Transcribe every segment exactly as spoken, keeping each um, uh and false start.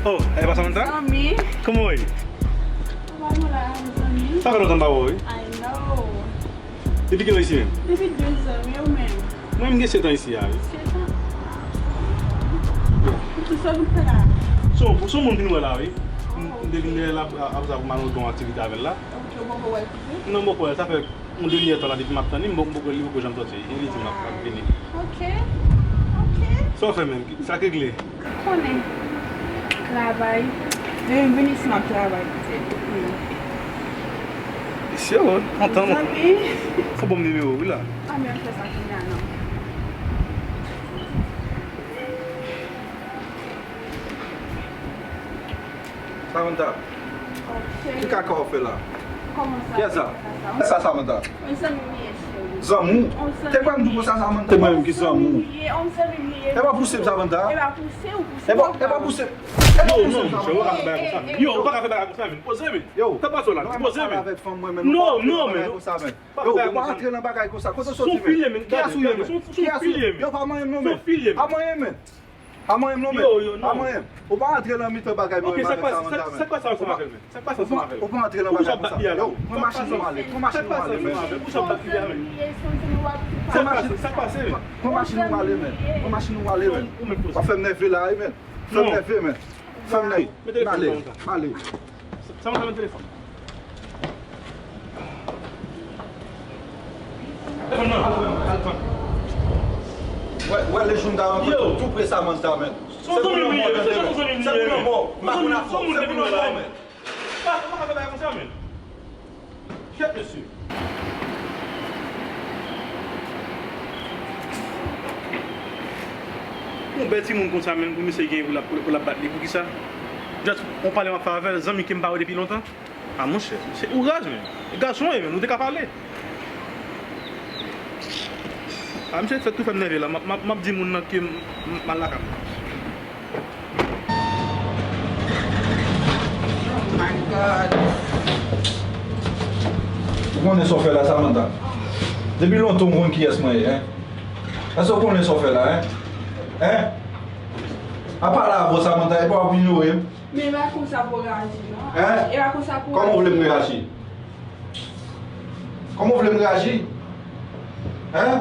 Oh, e pa Samantha? Zanmi. Kòman w ye? Kòman w la, zanmi? Sa fè lontan m pa wè w, wi. I know. Depi kilè w isi menm? Depi de zan, wi, ou menm? Mwen, m gen sèt an isi a, wi. Sèt an? Ou tou sòt ou fè la? Se yon, se yon moun vin wè la, wi. M, m te vin dèyè l ap, ap, ap, m al nan yon aktivite avè l la. Ok, ou poko wè l tou? Non, m poko wè l, sa fè yon demi èdtan la depi m ap tann li, m poko, li poko janm sòti. E li di m l ap, ap vini. Ok, ok. Sa w fè menm? Sa k regle? Konnen. Travay. Depi m vin isi m ap travay, pitit. Isi a, wi, kontan mwen. Zanmi. Fò ban m nimewo w, wi, la. A, men m fè sa kounye a, non. Samantha, ki kaka w fè la? Kiyès sa? Kiyès sa, Samantha? Zanmi w? Te kwè m di w konsa, Samantha? Te mwen menm ki zanmi w. E pa pouse m, Samantha. E pa pouse w, pouse w. E pa pouse m. E pa pouse m, Samantha. Yo, non, monchè, ou pa ka fè bagay konsa, men. Yo, ou pa ka fè bagay konsa, men. Poze, men. Yo, sa pa pale avèk fanm mwen, men. Non, non, men. Yo, ou pa antre nan bagay konsa. Kote w soti, men? Kiyès ou ye, men? Kiyès ou ye? Yo, pa manyen m, non, men. Pa manyen m, men. Pa manyen m non, men. Yo, yo, non. Pa manyen m. Ou pa antre nan mitan bagay mwen menm avèk Samantha, men. Sa k pase ansanm avè l, men? Sa k pase ansanm avè l? Ou pa antre nan bagay konsa. Yo, pran machin ou ale. Pran machin ou ale, men. Pran machin, pran machin ou ale, men. Pran machin ou ale, men. W ap fè m nève la, wi, men. Fè m nève, men. Fè m nève. M ale, m ale. Samantha, mete telefòn. Telefòn nan. Al pran, al pran. Wè, wè, le jou m ta rankontre w tou pre Samantha, men. Se pou lanmò, tande, men. Se pou lanmò. M pa konn afè w. Se pou lanmò, men. Pa, pa fè bagay konsa, men. Kèt, mesye. Yon bèl timoun konsa, men, pou misye gen pou l ap, pou l ap bat li, poukisa? Just, yon pale m ap fè avè l, zanmi ke m pa wè depi lontan. A, monchè, se ouraj, men. E gason, e, men, nou te ka pale. A, misye fèk tou fè m nève la. M ap, m ap, m ap di moun nan ke m, m, m al lakay mwen. Oh my God. Ou konnen sa w fè la, Samantha? Depi lontan w konn kiyès mwen ye, en? Èske w konnen sa w fè la, en? En? Apa la avè w, Samantha, epa w ap inyore m? Men e pa konsa pou w reyaji, non. Hein? E pa konsa pou w... Kòman w vle m reyaji? Kòman w vle m reyaji? Hein?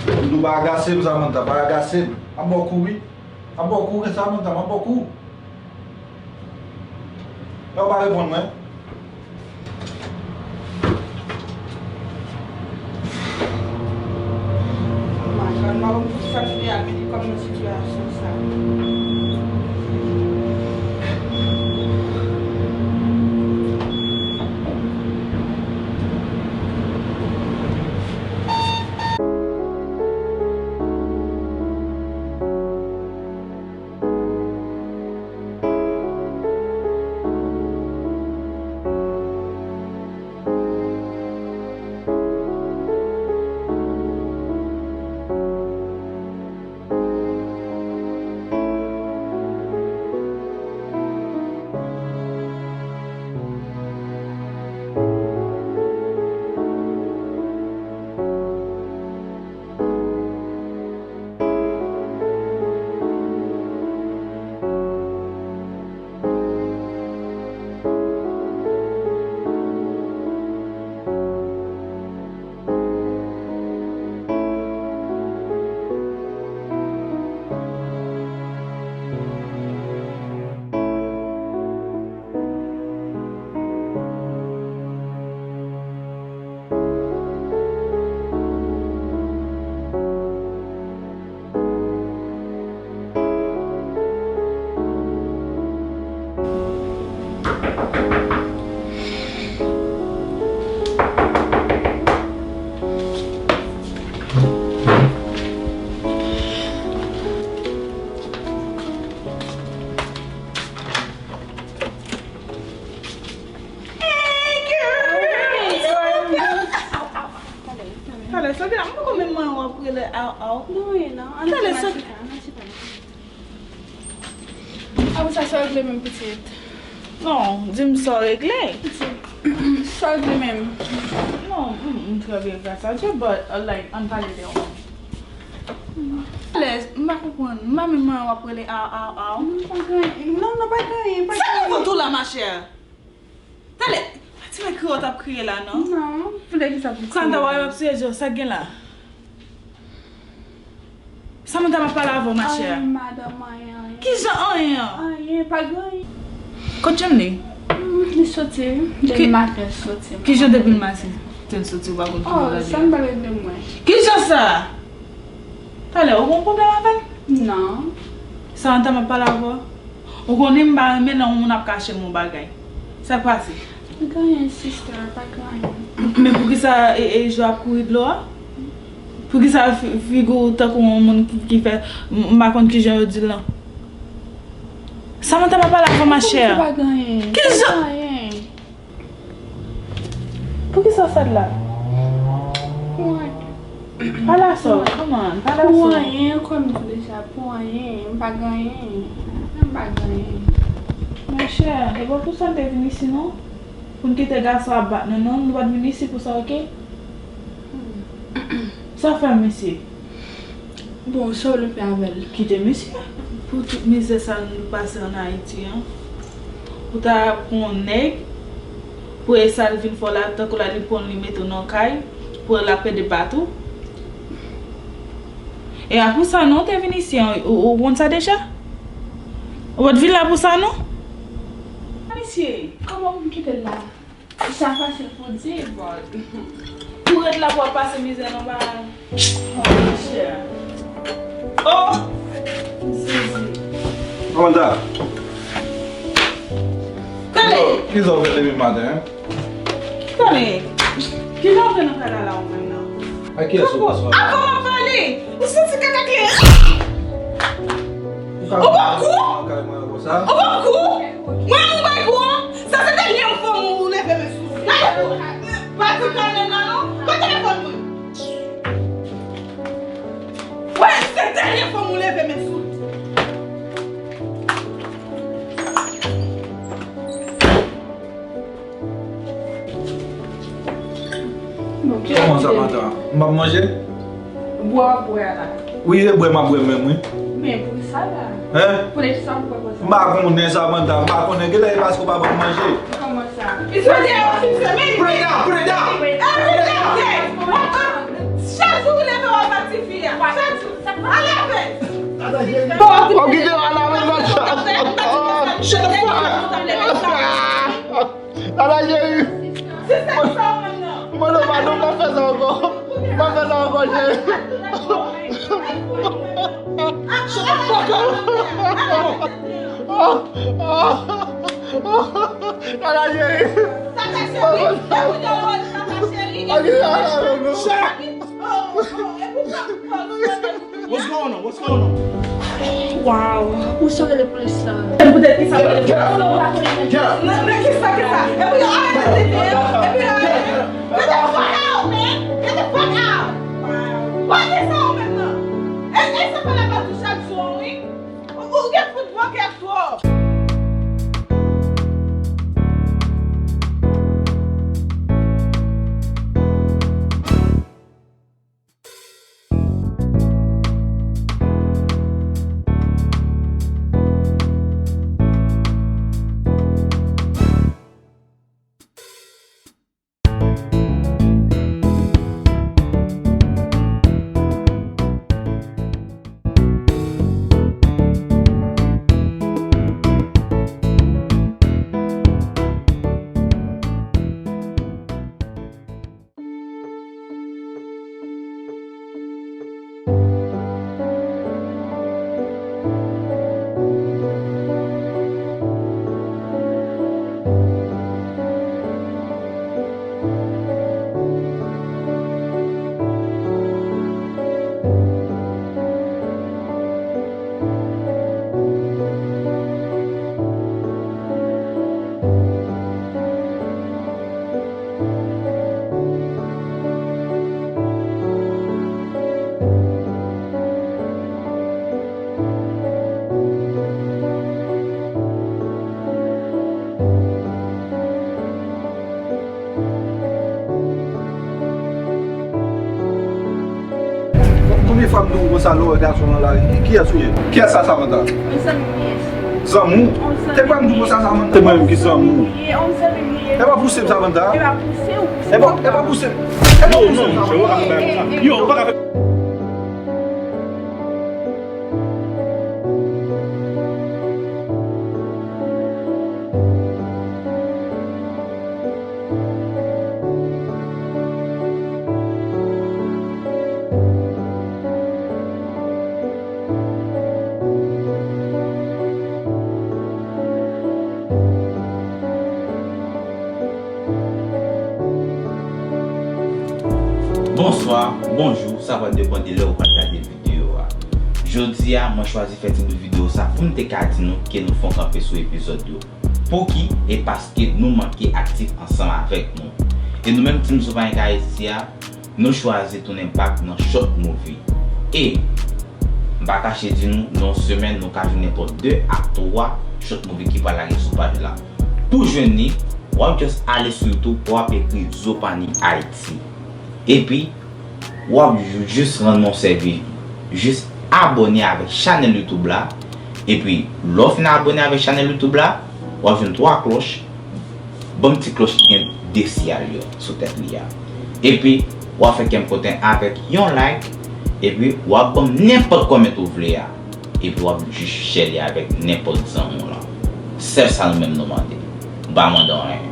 M di w pa agase m, Samantha, pa agase m. M ap ba w kou, wi. M ap ba w kou, wi, Samantha, m ap ba w kou. Lè w pa reponn mwen. Oh my God, m pa konn poukisa m te al mete kò m nan sitiyasyon sa. Talè, Sabina, m poko menm mwen w ap rele aw, aw. Non, e non. Talè, Sabina. Apre sa, sa w regle menm, pitit? Non, di m sa w regle. Sa w regle menm? Non, m, m trè byen, gras a Dye, but, uh, like, ann pale de yon... Talè, M pa konprann. M pa menm wè w ap rele aw, aw, aw. Non, pa gen anyen. Non, non, pa gen anyen, pa gen anyen. Sa k ap fè w tou la, machè? Talè, pa ti nèg kriye w t ap kriye la, non? Non, poutèt kisa pou kriye? Samantha, w ap sou rezo, sa k gen la? Samantha, m ap pale avè w, machè. Anyen, madanm, anyen, anyen. Kijan anyen an? Anyen, pa gen anyen. Kot Jemli? Hmm, li soti, wi. Depi maten, li soti. Kijan depi maten, li soti, ou pa konn ki bò l ale? Oh, sa m pa regle mwen. Kijan sa? Talè, ou gen yon pwoblèm avè l? Non. Samantha, m ap pale avè w. Ou konnen m pa renmen lè yon moun ap kache m yon bagay. Sa k pase? Pa gen anyen, sister, pa gen anyen. Men poukisa e, e, je w ap kouri dlo a? Poukisa fi-, figi w tankou yon moun ki, ki fè, m, m pa konn kijan yo di l lan? Samantha, m ap pale avè w, machè. Poukisa pa gen anyen? Kijan? Pa gen anyen. Poukisa w fè l la? Pou anyen. Pale a sè w, come on, pale a sè w. Pou anyen, kòm m di w deja, pou anyen, m pa gen anyen. M pa gen anyen. Monchè, e pa pou sa n te vin isi, non. Pou n kite gason ap bat nou, non. Nou pa t vin isi pou sa, oke? Sa w fè misye? Bon, sa w vle fè avè l? Kite misye. Pou tout mizè sa nou pase ann Ayiti an, ou ta pran yon nèg, pou e sa l vin fè w la, tankou la li pran w, li mete w nan kay, pou l ap pede bat ou. E a pou sa non, ou te vin isi an, ou, ou konn sa deja? Ou pa t vin la pou sa non? Misye, kòman pou m kite l la? Sa fasil pou di, but pou ret la pou ap pase mizè non, pa. Oh, monchè. Oh! M sezi. Samantha. Talè. Kisa w fè depi maten, en? Talè. Kijan w fè nan kay la la ou menm nan? A kiyès ou pase? Avan m ap pale. Ou santi kaka kleren? Ou pap kou? Ou pap kou? Mwen, mwen bay kou an. Sa se dènye fwa mwen ou leve men sou. Gade kou. Pa di kanmenm nan non. Kote telefòn mwen? Wè, se dènye fwa mwen ou leve men sou. Kòman sa, Samantha? M ap manje? Bwè w ap bwè a la. Wi, e bwè m ap bwè menm, wi. Men poukisa la? Hein? Poukisa w ap bwè konsa? M pa konnen, Samantha, m pa konnen. Genlè e paske w pa ban m manje. Kòman sa? Put it down, put it down, put it down. Put it down, put it down. Chak jou ou leve w ap bat tifi a. Chak jou. Al avè l. Bon, kite w al avè l, Samantha. Shut the fuck up. Tata cheri. Mwen, mwen, mwen, pa fè sa ankò. Pa fè sa ankò, cheri. Tata cheri. What's going on? What's going on? Wow, ou sove lepolis la. Poutèt kisa ou leve? Ou pa konnen. Nan, nan kisa, kisa? Epi yo arete tete yo. Epi yo arete. Get the fuck out, man! Get the fuck out! Wow. Pote sa ou menm nan. E, e sa pa la pa tou chak jou an, wi. Ou, ou gen fout vokè twòp. Ou konsa lè w wè gason nan lari, kiyès ou ye? Kiyès sa, Samantha? Yon zanmi m ye. Zanmi w? Te kwè m di w konsa, Samantha? Te mwen menm ki zanmi w. Yon zanmi m ye. E pa pouse m, Samantha. E pa pouse w. E pa, e pa pouse m. E pa pouse m, Samantha. Yo, ou pa ka fè. Bonswa, bonjou, sa va depann de lè ou pral gade videyo a. Jodi a, mwen chwazi fè ti bout videyo sa pou m te ka di nou ke nou fon kanpe sou epizòd yo. Pouki? E paske nou manke aktif ansanm avèk nou. E nou menm Team Zopanik Ayiti a, nou chwazi tounen back nan short movie. E m pa kache di nou, nan yon semèn, nou ka jwenn nenpòt de a twa short movie ki pral lage sou paj la. Pou jwenn li, w ap just ale sou YouTube, w ap ekri Zopanik Ayiti. Epi, w ap jis rann mwen sèvis. Jis abòne avèk chanèl YouTube la. Epi, lè w fin abòne avèk chanèl YouTube la, w ap jwenn twa klòch. Ban m ti klòch ki gen de siyal yo sou tèt li a. Epi, w ap fè kè m kontan avèk yon like. Epi, w ap ban m nenpòt kòmantè ou vle a. Epi, w ap jis share li avèk nenpòt zanmi w lan. Sèl sa nou menm nou mande. Nou pa mande anyen.